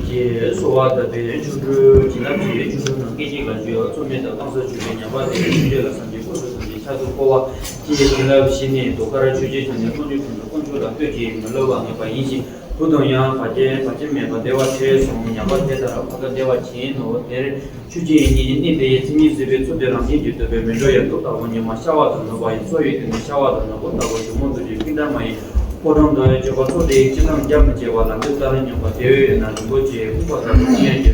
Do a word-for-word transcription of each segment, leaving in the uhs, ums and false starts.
ཞེས་གསོལ་བ་བཏབ་པའི་ཆོ་འཕྲུལ་བྱིན་རླབས་ཀྱི་ཆོ་འཕྲུལ་ནང་སྐད་ཅིག་ལ་བརྗོད། མཚམས་མེད་དང་གང་སར་བྱོན་པའི་ཉམས་པ་དེ་ཆོས་འཆད་ལ་བསམ་གྱིས་ཀུན་ཏུ་བཟང་པོའི་ཕྱག་ཏུ་བསྐོར་བ། ཅེས་བྱིན་རླབས་བཞི་ནི་རྡོ་དཀར་ཆོས་ཀྱི་ཆ་ནས་དཀོན་མཆོག་ཁྱོད་དང་དཀོན་མཆོག་ལ་བསྟོད་ཅིང་མི་བསླུ་བར་ངེས་པ་ཡིན་ཞིང་། བུ་དང་ཡང་བར་ཆད་བར་ཆད་མེད་པར་བདེ་བ་འཕྲད་གསུངས། ཉམས་པ་དེ་ལྟར་བར་དག་བདེ་བ་ཅན་ནོ། དེར་ཆོས་ཀྱི་ཉི་ནི་གནས་དེའི་མཚན་ཉིད་གཟིགས་པའི་ཚུལ་དེ་རང་བཞིན་གྱིས་བསྡུས་པའི་མི་འགྲོ་ཡང་དུ་ལྟ་བུ་ཉི་མ་ཤར་བ་དང་ནུབ་པ་ཡི་ཚོགས་ཡོད་དེ་ནི་ཤར་བ་དང་ནུབ་པ་ལྟ་བུ་ཇོ་མོ་ཐུགས་རྗེ་ཀུན་དགའ་མ་ཡི་ཕོ་བྲང་དུ་བྱོན་པ་ཚོགས་དེའི་སྤྱི་དང་རྒྱ་མི་བྱེད་པ་ལམ་འདི་ལྟར་མྱོང་བ་དེ་བས་ན་རིན་པོ་ཆེ་ཕུང་པ་ལྟ་བུ་ཅན་གྱི་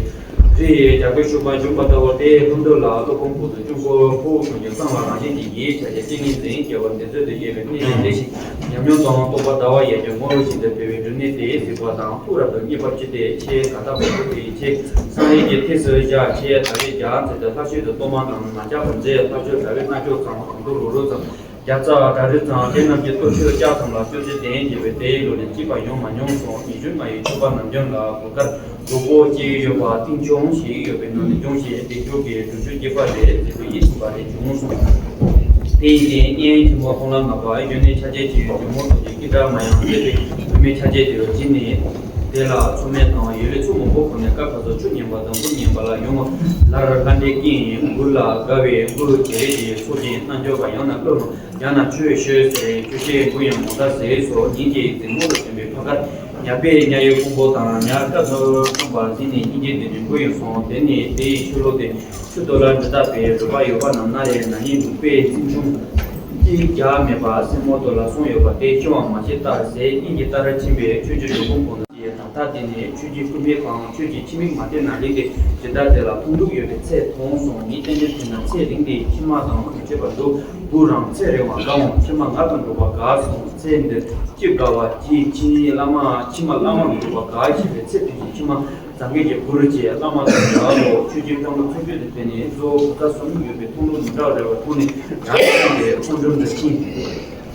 རི་ཡི་རྒྱ་གར་ཤུག་པ་འབྱུང་བ་ལྟ་བུ་དེའི་ལྷུན་གྲུབ་ལ་ཀླུ་ཁོང་ཁུག་ཏུ་ཅུང་ཁོ་ཕུག་གསུང་རྒྱུ་གཙང་བ་རང་བཞིན་གྱི་ཡིད་ཆ་བྱེད་ཏིང་ངེ་འཛིན་སྐྱེ་བ་འདི་ཚོད་དུ་དབྱེ་བའི་གནས་ལས་འདས་ཤིང་ཉམས་མྱོང་དང་རྟོགས་པ་ཟླ་བ་ཡས་ཀྱི་ངོ་བོ་བཞིན་དུ་འཕེལ་བའི་སྒྲུབ་གནས་དེ་གཟིགས་པ་དང་ཐུགས་རབ་ཏུ་མཉེས་པར་བགྱིས་ཏེ་ཆེས་ག་ད་བོ་བོ་དེའི་ཆེ་སངས་རྒྱས་ཀྱི་ཐེག་སུ་བཞག་ཆེས་ད་རེས་རྒྱ་མཚན་དུ་ལྷ་ཆོས་དུ་གཏོར་མ་རྣམས་མ་ཆག་པར་མཛད། ལྷ་ཆོས་དྲ་བའི་རྣ་ཅོག་ཙམ་གང་དུ་རུ་རུ་ཙམ་རྒྱ་ཚ་དྲ་རི་ཙམ་དེ་རྣམས་ཀྱི་སྟོབས་ཤུགས་ལྕགས་ཙམ་ལ་སྤྱོད་ཚེ་ལྡན་རྒྱལ་བའི་དེའི་ལོ་ནས་སྐྱིད་པ་ཡོང་མ་མྱོང་གསུངས། ཉི་ཤུ་ལྔ་ཡི་མཆོད་པ་རྣམས་ཀྱང་ལ་གུར་དཀར་སྒྲོག་པོ་གཅིག་ཡོད་པ་ཏིང་ཆུང་ཞིག་ཡོད་པའི་ནང་ནས་ཅུང་ཞིག་དེ་མཆོག་གི་སྒྲུབ་མཆོད་རྒྱས་པ་རེད་ཟེར་དུ་ཡིད་ཚིམ་པ་རེ་བྱུང་གསུངས། དེ་ཡིན་ཏེ་གཉན་ཆེན་པོ་ཁོང་ལ་མ་པ་གཞོན་ནུའི་ཆ་བྱད་ཀྱི་ཇོ་མོ་ཐུགས་རྗེ་ཀི་ཏྲ་མ་ཡང་མཛད་པའི་བུད་མེད་ཆ་བྱད་དེ་བ་སྦྱིན་ནས་དེ་ལ་མཚོ་སྨན་དང་ཡོ་ལེ་ཚུ་མང་པོ་ཁོ་ནས་སྐབས་ཁ་སོགས་ཆུ་ཉན་པ་དང་འབུ་ཉན་པ་ལ་ཡོང་བ་ལར་ལྷ་འདྲེ་ཀིང་འབུ་ལ་དགའ་བའི་འབུ་བྱེ་རེ་ཞིག་ཚོགས་ཀྱི་རྣལ་འབྱོར་པ་ཡང་ན་ཀླུ་རུ་ཡང་ན་ཆོས་ཤོད་ཟེར་ཆོས་ཤེས་འབུ་ཡང་མོ་ད་ཟེར་སོགས་ཉིན་གྱི་འཛིན་མོ་ལ་བྱོན་པའི་ཕ་ཁར་ཉ་པས་ཉ་ཡི་ཕུང་པོ་དང་ཉ་སྐད་ཚོར་ཕུང་པ་ཟིན་ནས་སྙིང་རྗེ་འདི་ནི་འབུ་ཡང་སོང་། དེ་ནས་དེ་ཡི་ཆུ་ལོག་དེ། ཆུ་དོ་ལ་འདི་ལྟ་བའི་རུ་བ་ཡོད་པ་རྣམས་ན་རེ་ན་ནིང་འབྲུག་པའི་རྩིང་ཆུང་གཅིག་རྒྱག་མེད་པ་སེན་མོ་དོ་ལ་སོང་ཡོད་པ་དེ་ཤི་བ་མ་ཤེས་ལྟར་ཟས་སྙིང་གི་ལྟར་ཕྱིན་པའི་ཆོས་ཀྱི་འབྲུ་ཁུང་ཁོང་ཡི་དང་ཐ་དེ་ནས་ཆོས་ཀྱི་སྐུ་མེད་ཁང་ཆོས་ཀྱི་ཕྱི་མིག་མ་བལྟས་ན་ལིག་དེ་ཇི་ལྟར་དེ་ལ་མཐོང་ལུགས་ཡོད་པའི་ཚེ་མཐོང་སོང་། ངས་ཏན་ཏན་བྱས་ན་ཚེ་རིང་དེ་ཕྱི་མ་དང་མི་བྱེད་པར་འདུག་བུ་རང་ཚེ་རིང་བ་དགའ་འོང་ཕྱི་མ་ང་དང་འགྲོགས་པ་དགའ་སོང་། ཚེ་འདི་ཅི་དགའ་བ་ཅི་ཕྱི་བླ་མ་ཕྱི་མ་བླ་མ་འགྲོགས་པ་དགའ་ཞེས་པའི་ཚེ་དེ་བཞིན་ཕྱི་མ། སངས་རྒྱས་ཀྱི་གུ་རུ་ཅེས་བླ་མ་དང་ཡང་ལོ་ཆོས་ཀྱི་སྐྱོང་བུ་ཚོགས་རྒྱུད་དུ་བརྟེན་ནས་གཙོ་བོ་བུ་ཚ་གསུམ་ཡོད་པའི་མཐོང་ལུགས་མི་འདྲ་བ་རེ་བ་མཐོང་ནས་རང་གི་ཚོགས་འགྲུམ་དུ་ཕྱིན།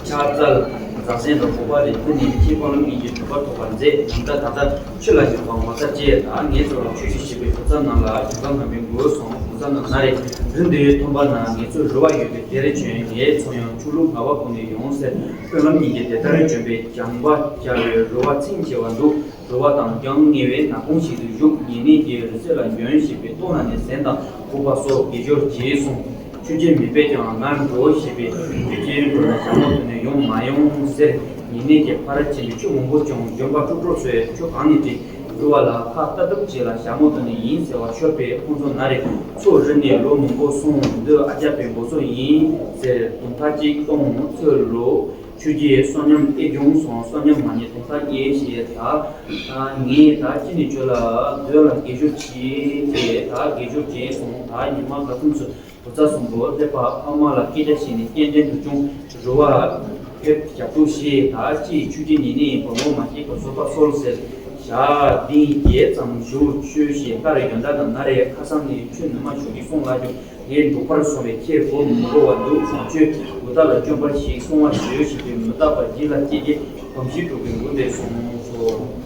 ཕྱག་འཚལ། མཛའ་བརྩེ་དང་གོ་བ་རེ་ཕུལ་ནས་ཁྱེད་ཀུན་ལམ་གཉིས་ཀྱི་གྲུབ་པ་ཐོབ་པར་མཛད། ནམ་ཟླ་ད་ལྟ་ཆུ་ལ་ཉོན་པ་ངོ་ཚ་བཅས་དང་ངས་ཚོར་ལ་ཆོས་ཤིག་བྱེད་པའི་བུ་ཚ་རྣམས་ལ་བྱུང་ཁ་ངན་པའི་མགོ་སོང་བུ་ཚ་རྣམས་ན་རེ་རི་འདིའི་ཐོམ་པ་ན་ངེད་ཚོ་རུ་བ་ཡོད་པའི་དེར་བྱོན། ངས་ཚོ་ཡང་ཆུ་ལུག་ང་བ་ཀུན་ནས་ཡོང་ཟེར་ཀུན་ལམ་གཉིས་ཀྱི་དེ་ལྟར་བྱོན་པའི་བྱང་པ་རྒྱ་བའི་རུ་བ་ཚིང་ཆེ་བ་འདུག་རུ་བ་དང་ཀྱང་ཉེ་བའི་ནག་ཁུང་ཞིག་ཏུ་བཞུགས། ཉེ་གནས་ཀྱི་རི་རྩེ་ལ་འགྱོན་ཞེས་པའི་ལྟོ་ན་ནས་ཟན་དང་ཁུག་པ་སོགས་དགེ་སྦྱོར་གྱིས་གསུངས། ཆོས་རྒྱལ་མི་པས་ཀྱང་ང་འགྲོ་ཞེས་པའི་ཆོས་རྒྱལ་འགྲོ་ན་ཞྭ་མོ་ཐོན་ནས་ཡོང་མ་ཡོང་ཟེར། ཉེ་གནས་ཀྱི་ཕ་ར་ཆེན་པོས་ཆུ་མང་པོ་བྱུང་འགྱོན་པ་དཀྲུག་དཀྲུག་སོས་ཆུ་གང་ནས་དྲིན་རུ་བ་ལ་ཁ་ལྟ་གྲུབ་ཅིག་ལ་ཞྭ་མོ་ཐོན་ནས་ཡིན་ཟེར་བ་ཤོར་པས་ཁོང་ཚོ་ན་རེ་ཚོ་རི་ནས་ལོ་མང་པོ་སོང་འདི་ཨ་ཅག་པའི་འགོ་ཚོ་ཡིན་ཟེར་དུང་ཐག་གཅིག་གཏོང་ཚོད་ལོ། ཆོས་རྒྱལ་བསོད་སྙོམས་ཨེ་བྱུང་སོང་བསོད་སྙོམས་མ་ཉེས་དོན་དག་ཡེ་ཞེས་ད། ངས་ད་ཅི་ནས་ཁྱོད་ལ་སྡོད་ལ་དགེ་སྦྱོར་གྱིས་ཏེ་ད་དགེ་སྦྱོར་བྱས་སོང་ད་ཉི་མ་ག་ཚོད་ཚོད་བུ་ཚ་གསུམ་པོ་སླེབས་པ་ཕ་མ་ལ་སྐད་ཆ་བཤད་ནས་སྐྱེལ་འདྲེན་དུ་བྱུང་རུ་བ་ཕེབས་རྒྱབ་ཏུ་ཞེས་ད་ཅི་ཆོས་རྒྱལ་ཉེ་གནས་བུ་མོ་མ་སྐྱེས་པ་བཟོད་པ་གསོལ་ཟེར་ཞག་བདུན་བརྒྱད་ཙམ་བཞུགས་ཆོས་ཞེས་ལྟར་ཡོན་བདག་དང་ན་རེ་ཁ་སང་ནས་ཆོས་ནུ་མ་ཞུ་གི་སོང་ལ་བྱུང་། ངས་འབྲོག་པར་སོང་བས་ཁྱེད་གོ་མི་གོ་བ་འདུག་སོང་ཆོས་འུ་ཐག་ལ་སྐྱོན་པར་ཞིག་གསུང་བ་ཞུས་ཞེས་པའི་མི་རྟག་པ་ཡིད་ལ་སྐྱེས་ཏེ་གོམས་གཤིས་དཀྲུགས་པའི་མགུ་འདེད་སོང་སོ།